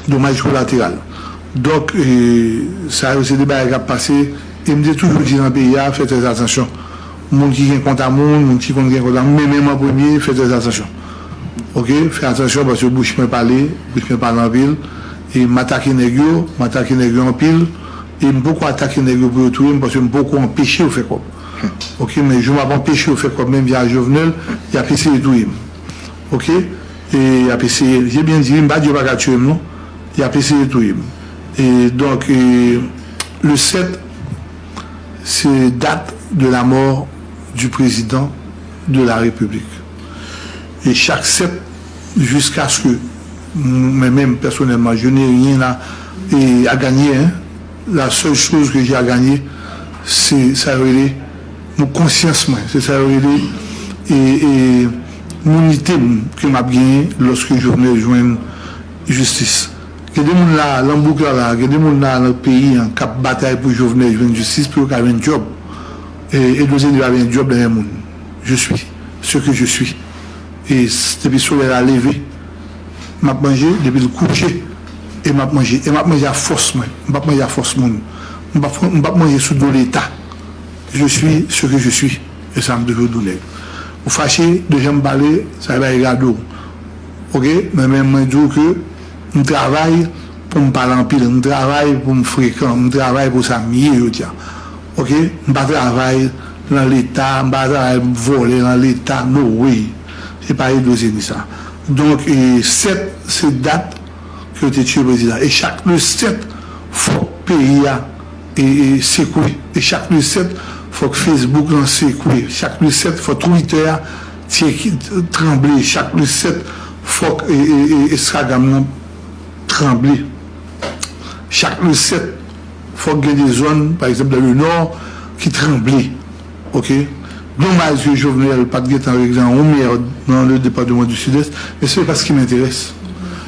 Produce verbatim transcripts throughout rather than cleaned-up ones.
Domaj kolateral. Donk, e, sa yo se de bagay k ap pase, e m te toujou di nan peyi a, fè trè atansyon. Moun ki gen kont a moun, moun ki konn gen kont a moun, men men m an premye, fè trè atansyon. Oke? Fè atansyon paske bouch mwen pale, bouch mwen pale anpil, e m atake nèg yo, m atake nèg yo anpil, e m poko atake nèg yo pou yo touye m paske m poko anpeche yo fè kòb. Oke? Men jou m ap anpeche yo fè kòb menm via Jovenel, y ap eseye touye m. Oke? E y ap eseye, je byen di, m pa di yo pa ka tiye m non. Y ap eseye touye m. E donk, e, le sept, c'est date de la mort du président de la République. Et chaque sept, jusqu'à ce que, mwen menm, personnellement, je n'ai rien à, et à gagner, hein. La seule chose que j'ai à gagner, se sa yo rele, nou konsyans mwen, se sa yo rele, e, e, mounite m ke m ap genyen lòske Jovenel jwenn jistis. Gen de moun la, nan bouk la, la, gen de moun la, nan peyi an, k ap batay pou Jovenel jwenn jistis, pou yo ka jwenn djòb. E, Edouard Zeni pa gen djòb nan men moun. Je suis ce que je suis. E s-, depi solèy la leve, m ap manje, depi l kouche, e m ap manje. E m ap manje a fòs mwen. M p ap manje a fòs moun. M p ap, m p ap manje sou do Leta. Je suis ce que je suis. E sa m toujou di w nèg. Ou fache, de jan m pale, sa bay gade w. Oke? Men, men mwen di w ke m travay pou m pale anpil, m travay pou m frekan, m travay pou sa m ye jodi a. Oke? M pa travay nan Leta, m pa travay pou m vòlè nan Leta, no way. Se pa Edouard Zeni sa. Donk, e, sèt, se dat ke yo te tiye prezidan. E chak le sèt, fòk peyi a, e, e, sekwe. E chak le sèt, fòk Facebook lan sekwe. Chak le sèt, fòk Twitter a tye ki, tranble. Chak le sèt, fòk, e, e, e, Instagram lan tranble. Chak le sèt, fòk gen de zòn, pa egzanp, dans le Nord, ki tranble. Oke? Domaj ke Jovenel pa t gentan regle yon mèd nan le département du Sud-Est, men se pa ce qui m'intéresse.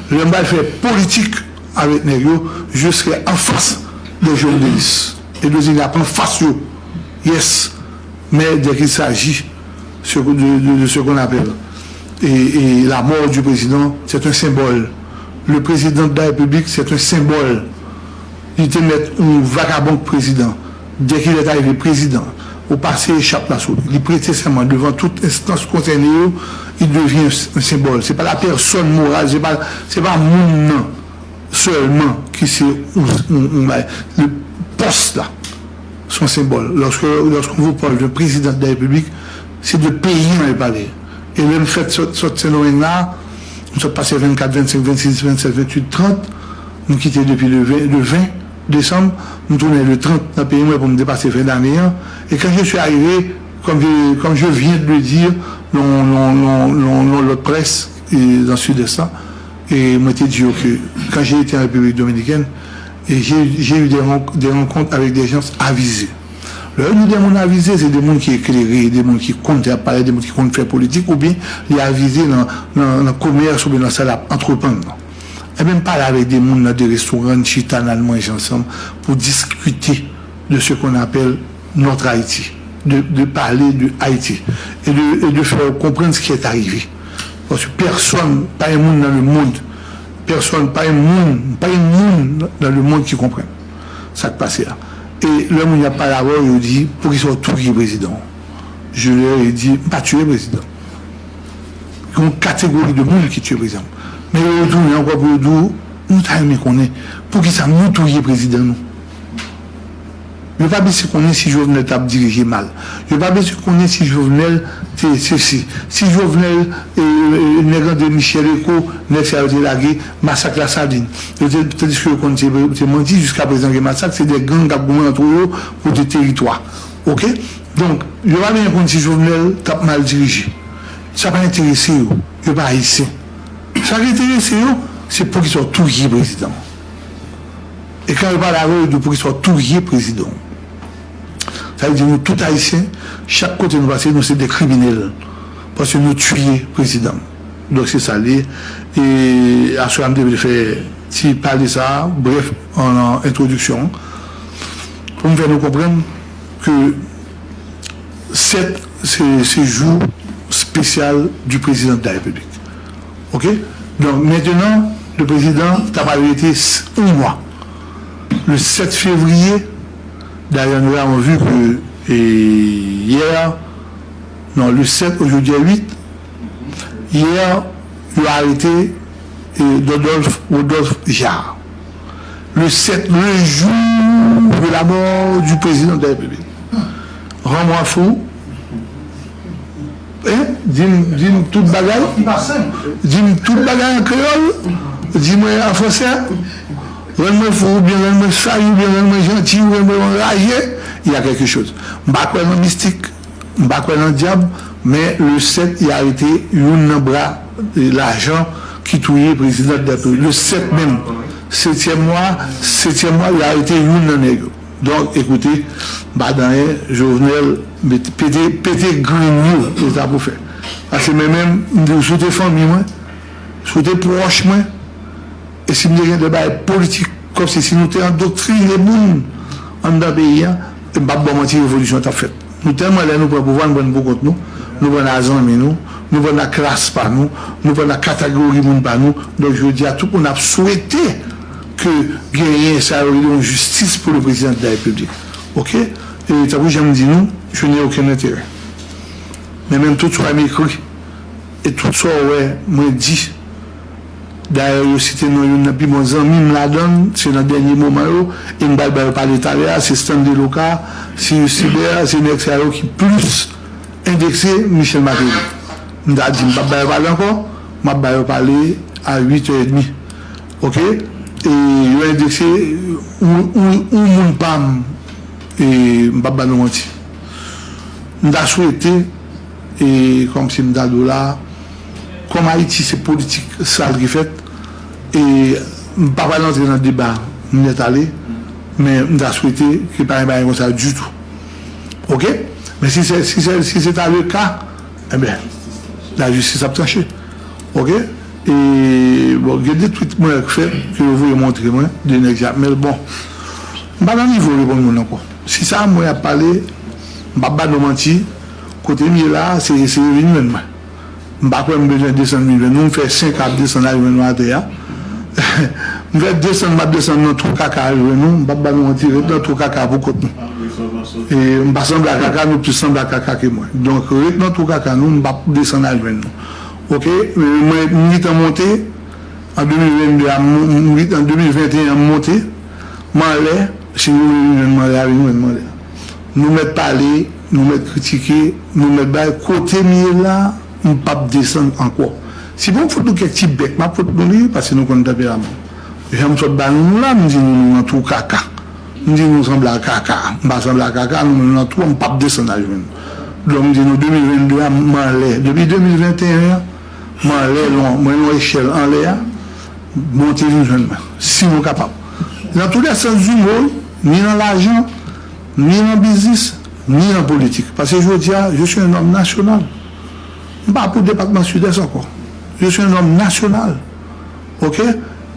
Lè m pral fè politik avèk nèg yo, je serai en face des jeunes de liste. Edouard Zeni ap anfas yo. Yes. Mais dès qu'il s'agit ce que- de, de- de ce qu'on appelle et, et la mort du président, c'est un symbole. Le président de la République, c'est un symbole. Li te mèt yon vakabon prezidan. Dès qu'il est arrivé président, ou pase echap la sou li. Li prete sèman devan tout enstans konsène yo, il devient un symbole. Se pa la pèsòn moral, se pa, se pa moun nan sèlman ki se yon, yon, yon bagay. Le pòs la, se yon senbòl. Lorsque, lorsqu'on vous parle d'un président de la République, se de peyi an yo pale. E lè m fèt sot, sot Sendomeng la, m sot pase vennkat, vennsenk, vennsis, vennsèt, vennwit, trant, m kite depi le ven, le ven desanm, m tounen le trant nan peyi mwen pou m te pase fen dane an. Et quand je suis arrivé, comme je, comme je viens de le dire, nan, nan, nan, nan, nan lòt près, e, nan Sidès la, e mwen te di yo ke quand j'ai été en République dominicaine, et j'ai, j'ai eu des, ren- des rencontres avec des gens avisés. Lè yo di de moun avize, se de moun ki eklere, de moun ki konn tè ap pale, de moun ki konn fè politik, oubyen li avize nan, nan, nan komès oubyen nan sa l ap antreprann nan. Ebyen, m pale avèk de moun nan de restoran, n chita, n al manje ansanm pou diskite de ce qu'on appelle notre Haïti, de, de parler de Haïti et de, et de faire comprendre ce qui est arrivé. Paske pèsonn, pa gen moun nan lemonn, pèsonn, pa gen moun, pa gen moun nan lemonn ki konprann sa k pase a. E lè moun y ap pale avè w, yo di, poukisa w touye prezidan w? Je leur ai dit, m pa tiye prezidan. Gen yon kategori de moun ki tiye prezidan. Men yo retounen ankò pou yo di w, nou ta renmen konnen poukisa nou touye prezidan nou. Yo pa bezwen konnen si Jovenel t ap dirije mal. Yo pa bezwen konnen si Jovenel te sesi. Si Jovenel, e, e, nèg André Michel Eko, nèg sa yo te lage, masak Lasalin. Yo te, tandiske yo konn se, se manti, jiskaprezan gen masak, se de gang k ap goumen antre yo pou de teritwa. Oke? Donk, yo pa bezwen konn si Jovenel t ap mal dirije. Sa pa enterese yo. Yo pa ayisyen. Sa ki enterese yo, se poukisa w touye prezidan w. E kan yo pale avè w, yo di w poukisa w touye prezidan w. Sa vle di nou tout ayisyen, chak kote nou pase, nou se de kriminèl. Paske nou tiye prezidan. Donk se sa l ye. E aswè a m te vle fè ti pale sa, brèf, an, an entwodiksyon, pou m fè nou konprann ke sèt, se, se jou espesyal du président de la République. Oke? Donk, mentenan, Le président ta pral rete s- un mois. Le sept février, d'ailleurs, nous l'avons vu que, et hier, non, le sept, aujourd'hui est huit, hier, il a arrêté, euh, Dodolphe, Rodolphe Jaar. Le sept, le jour de la mort du président de la République. Rann mwen fou. Hein? Di m, di m tout bagay. Di m tout bagay an kreyòl. Di mwen an fransè. Rann mwen fou, oubyen rann mwen sayi, oubyen rann mwen janti, oubyen rann mwen anraje. Il y a quelque chose. M pa kwè nan mistik, m pa kwè nan dyab, men le sept, y arete youn nan bra, eh, lajan ki touye prezidan Dapre. Le sept menm, setyèm mwa, setyèm mwa, y arete youn nan nèg yo. Donk, ekoute, m pa di anyen, Jovenel, mete- pete, pete grenn yo, se sa pou fè. Paske mwen menm, m di w, si w te fanmi mwen, si w te pwòch mwen, e si m te gen de bagay politik, kòmsi si nou te andoktrine moun anndan peyi a, e m p ap ba w manti, revolisyon t ap fèt. Nou tèlman lè nou pran pouvwa, nou pran l pou kont nou, nou pran l a zanmi nou, nou pran l a klas pa nou, nou pran l a kategori moun pa nou. Donk, jodi a, tout moun ap swete ke genyen sa yo rele yon jistis pou le président de la République. Oke? E tankou jan m di nou, je n'ai aucun intérêt. Men menm tout sa m ekri, e tout sa w wè mwen di, dayè, yo site non youn nan pi bon zanmi m ladan l, se nan dènye moman yo, e m pral ba yo pale talè a, se Stanley Loka, Sirius Sibè, se nèg sa yo ki plis endekse Michel Martelly. M ta di m p ap ba yo pale ankò, m ap ba yo pale a uit è edmi. Oke? E yo endekse yon, yon, yon moun pa m, e m p ap ba nou manti. M ta swete, e kòmsi m ta di w la, kòm Ayiti se politik sal ki fèt, e m pa pral antre nan deba nèt ale, men m ta swete ke pa gen bagay konsa ditou. Oke? Men si se, si se, si se ta le ka, enben, lajistis ap tranche. Oke? E, bon, gen de tweet mwen fè ke yo voye montre mwen, de nèg sa. Men bon, m pa nan nivo reponn moun ankò. Si sa mwen ap pale, m p ap ba nou manti, kote m ye la, se eseye vin jwenn mwen. M pa kwè m bezwen desann vin jwenn nou, m fè senk ap desann al jwenn nou atè a. M fè desann, m ap desann nan twou kaka al jwenn nou, m p ap ba nou manti, ret nan twou kaka pou kont nou. E m pa sanble a kaka, nou plis sanble a kaka ke mwen. Donk, ret nan twou kaka nou, m p ap desann al jwenn nou. Oke? Mwen, m gentan monte, an de mil vennde a, m, m, an de mil venteyen, m monte, m anlè, si nou vle vin jwenn m anlè a, vin jwenn m anlè a. Nou mèt pale, nou mèt kritike, nou mèt bay, kote m ye la, m p ap desann ankò. Si pou m fout nou kèk ti bèk, m ap fout nou li, paske nou konn tanperaman. Jan m sot ba nou, nou la, m di nou, nou nan twou kaka. M di nou sanble a kaka. M pa sanble a kaka, nou menm nan twou, m p ap desann al jwenn nou. Donk, m di nou, de mil vennde a, m anlè. Depi de mil venteyen an, m anlè, lon, mwen, yon echèl anlè a, monte vin jwenn mwen. Si nou kapab. Dans tous les sens du mot, ni nan lajan, ni nan biznis, ni nan politik. Paske jodi a, je suis un homme national. M pa pou depatman Sidès ankò. Je suis un homme national. Oke?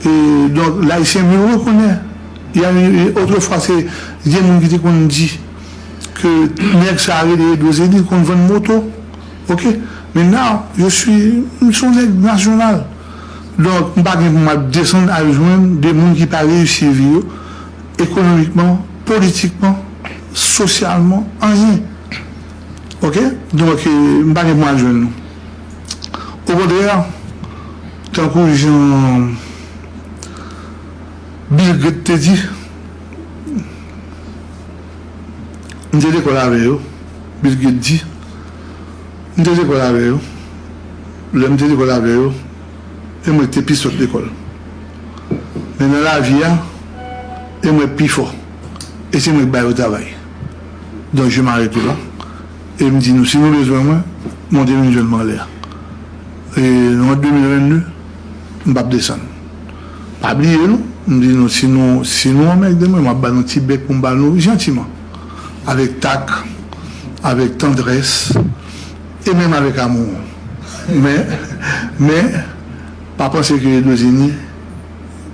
E donk, Ayisyen m yo rekonèt. Y a, otrefwa, se de moun ki te konn di ke nèg sa a rele Edouard Zénith konn vann moto. Oke? Men now, je suis, m se yon nèg nasyonal. Donk, m pa gen pou m ap desann al jwenn de moun ki pa reyisi vi yo, ekonomikman, politikman, sosyalman, anyen. Oke? Donk, e, m pa gen pou m al jwenn nou. Okontrè, tankou jan Bill Gates te di, m te lekòl avè yo, Bill Gates di, m te lekòl avè yo, lè m te lekòl avè yo, e mwen ki te pi sòt lekòl. Men nan lavi a, e mwen ki pi fò. E se mwen ki ba yo travay. Donk, je m'arrête là. E m di nou, si nou bezwen mwen, monte vin jwenn mwen anlè a. E nou an de mil vennde, m p ap desann. Pa bliye, non. M di nou, si nou, si nou anmède mwen, m ap ba nou ti bèk pou m ba nou jantiman. Avèk tak, avèk tandrès, e menm avèk amou. Men, men, pa panse ke Edouard Zénith,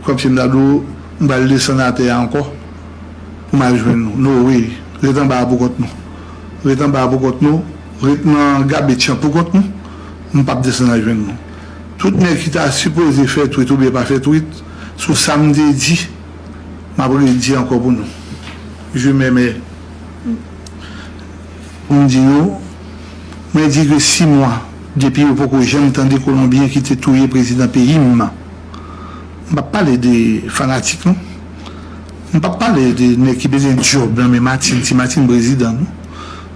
kòmsi m ta di w, m pral desann atè a ankò pou m al jwenn nou. No way. Ret anba a pou kont nou. Ret anba a pou kont nou. Ret nan gabetch lan pou kont nou. M p ap desann al jwenn nou. Tout nèg ki ta sipoze fè twit oubyen pa fè twit sou sa m te di, m ap redi ankò pou nou. Je m'aimais. Pou m di nou, mwen di ke sis mwa depi yo poko janm tande Kolonbyen ki te touye prezidan peyi m. M p ap pale de fanatik, non. M p ap pale de nèg ki bezwen djòb nan men Martine, si Martine prezidan, non.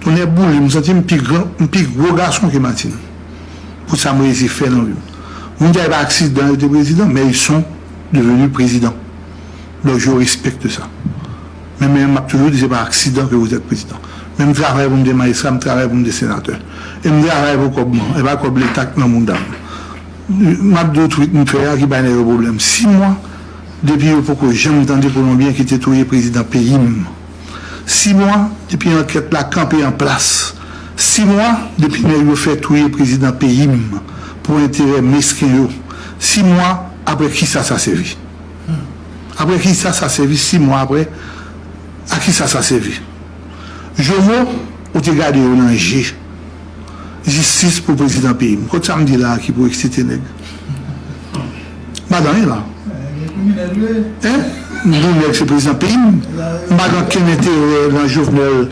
Tonnè boule, m santi m pi gran, m pi gwo gason ke Martine. Pou sa m reyisi fè nan vi m. Moun sa yo pa aksidan yo te prezidan, mais ils sont devenus présidents. Donc je respecte ça. Men, men m ap toujou di se pa aksidan ke vous êtes président. Men m travay pou m te majistra, m travay pou m te senatè. E m travay pou kòb mwen, e pa kòb leta k nan mouda m. M ap di w twit m fè a ki bay nèg yo pwoblèm. Sis mwa depi yo poko janm tande Kolonbyen ki te touye prezidan peyi m. Sis mwa depi ankèt la kanpe an plas. Sis mwa depi nèg yo fè touye prezidan peyi m pou enterè mesken yo. Sis mwa apre kisa sa sèvi? Apre kisa sa sèvi sis mwa apre? A kisa sa sèvi? Jomo, ou te gade yo nan je. Jistis pou prezidan peyi m. Kot sa m di la a ki pou eksite nèg? M pa nan anyen la. Hein? M di w nèg se prezidan peyi m. M pa gen okenn enterè nan Jovenel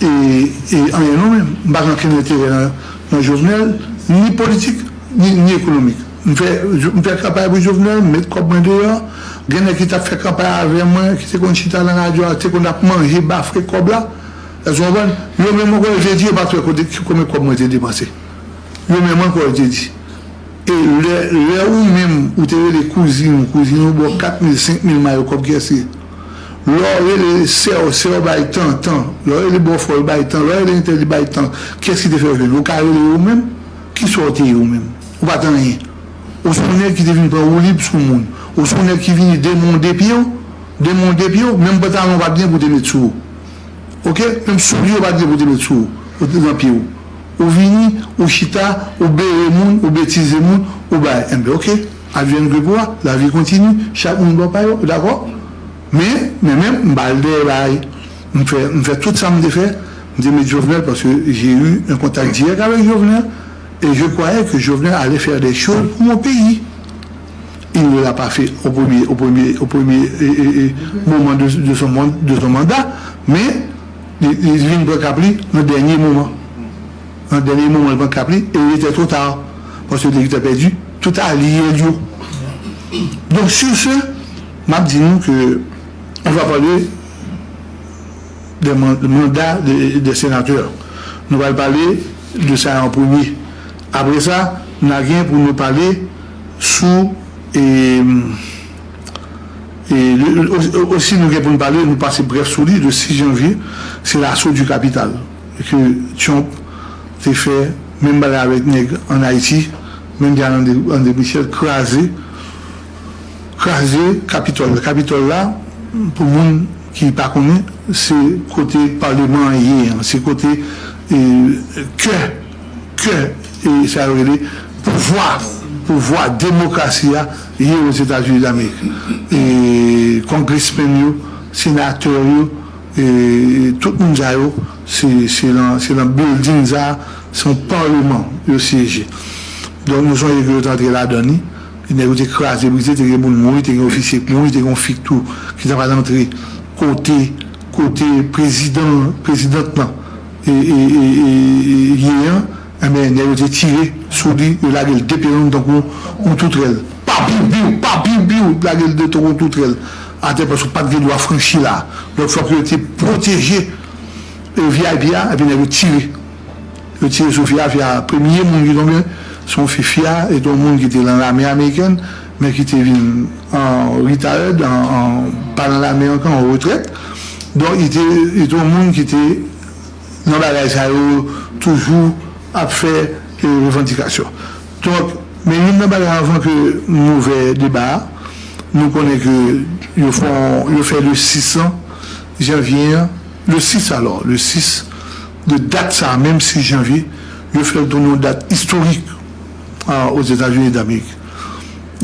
e, e anyen non menm. M pa gen okenn enterè nan, nan Jovenel, ni politik, ni, ni ekonomik. M fè, m fè kanpay pou Jovenel, m met kòb mwen deyò. Gen nèg ki t ap fè kanpay avè mwen, ki te konn chita nan radyo a, te konn ap manje bafre kòb la. Èske w konprann? Yo menm ankò, yo te di yo pa t wè kote, konbyen kòb mwen te depanse. Yo menm ankò, yo te di. E lè, lè ou menm, ou te rele kouzin ou, kouzin ou ba w kat mil, senk mil mayo kòb kiyès li ye? Lè w rele sè w, sè w bay tan, tan. Lè w rele bòfrè w, li bay tan. Lè w rele entèl, li bay tan. Kiyès ki te fè w jwenn? Ou ka rele yo ou menm? Kisa w te ye ou menm? Ou pa t anyen. Ou se yon nèg ki te vin pran woulib sou moun. Ou se yon nèg ki vini demonde pye w, demonde pye w, menm pantalon ou pa t gen pou te met sou ou. Oke? Menm soulye ou pa t gen pou te met sou ou, ou te nan pye w. Ou vini, ou chita, ou bere moun, ou betize moun, ou bay. Enben, oke. Advienne que pourra, lavi kontini, chak moun bò pa yo, dakò? Men, men, men, m pa al dèyè bagay. M fè, m fè tout sa m te fè. M te met Jovenel paske j'ai eu un contact direct avec Jovenel et je croyais que Jovenel allait faire des choses pour mon pays. Il ne l'a pas fait au premier, au premier, au premier eh, eh, eh, moment de, de son, man- de son mandat, mais li, li vin pran kap li nan dènye moman. Nan dènye moman, li pran kap li, e il était trop tard. Paske li te pèdi tout alye l yo. Donk, sur ce, m ap di nou ke on va parler des man- mandats des, des sénateurs. Nou pral pale de sa an premye. Apre sa, n a gen pou nou pale sou e, e, le- le- osi nou gen pou nou pale, nou pase brèf sou li, le sis janvye, se l'assaut du Capitole ke Trump te fè, menm bagay avèk nèg ann Ayiti, menm jan André, André Michel kraze, kraze Kapitòl. Kapitòl la, pou moun ki pa konnen, se kote paleman an ye an, se kote e, kè, kè, e, sa yo rele pouvwa, pouvwa demokrasi a ye Ozetazini Damerik. E, congressmen yo, senatè yo, e, tout moun sa yo, se, se nan, se nan building sa, se yon paleman yo siyeje. Donk, nou sonje ke yo te antre ladan li, nèg yo te kraze, brize, te gen moun mouri, te gen ofisye k mouri, te gen yon fi k tou ki t ap al antre kote, kote prezidan, prezidant lan e, e, e, e, e, ye an, enben, nèg yo te tire sou li, yo lage l de pye long tankou yon toutrèl. Pa piw piw, pa piw piw, lage l de tankou yon toutrèl atè paske w pa t gen dwa franchi la. Donk, fòk yo te pwoteje e, V I P a, epi nèg yo tire. Yo tire sou fi a, fi a, premye moun ki tonbe, se yon fi, fi a, e te yon moun ki te nan lame amerikèn, men ki te vin an retired, an, an, pa nan lame ankò, an retrèt. Donk, li te, li te yon moun ki te nan bagay sa yo, toujou ap fè e, revandikasyon. Donk, men youn nan bagay anvan ke nou ouvè deba a, nou konnen ke yo fè, yo fè le sis an, janvye an, le sis alò, le sis de dat sa a, menm sis janvye, yo fè l tounen yon dat istorik a, Ozetazini Damerik.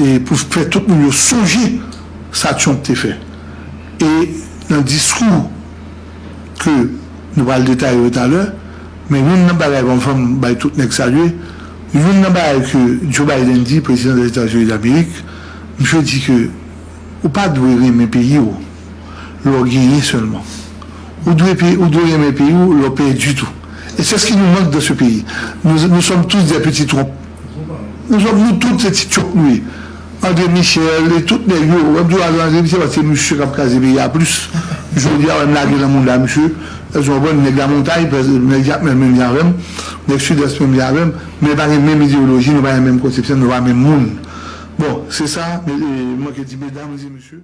E pou fè tout moun yo sonje sa Trump te fè. E nan diskou ke nou pral detaye yo talè, men youn nan bagay, bon, fò m bay tout nèg salye, Youn nan bagay ke Joe Biden di, prezidan Dèzetazini Damerik, misye di ke ou pa dwe renmen peyi w lè w genyen sèlman. Ou dwe, pe- ou dwe renmen peyi w lè w pèdi tou. Et c'est ce qui nous manque dans ce pays. Nous, nous sommes tous des petits Trump. Nous sommes, nous tous, se ti Trump nou ye. André Michel, e tout nèg yo, w ap di w André Michel, paske se misye k ap kraze peyi a plis. Jodi a, w ap lage nan moun la, misye. Èske w konprann? Nèg Lamontay, nèg Jakmèl menm jan avè m, nèg Sidès menm jan avè m, men pa gen menm ideyoloji, nou pa gen menm konsepsyon, nou pa menm moun. Bon, se sa, men, e, mwen ke di, medam e mesye.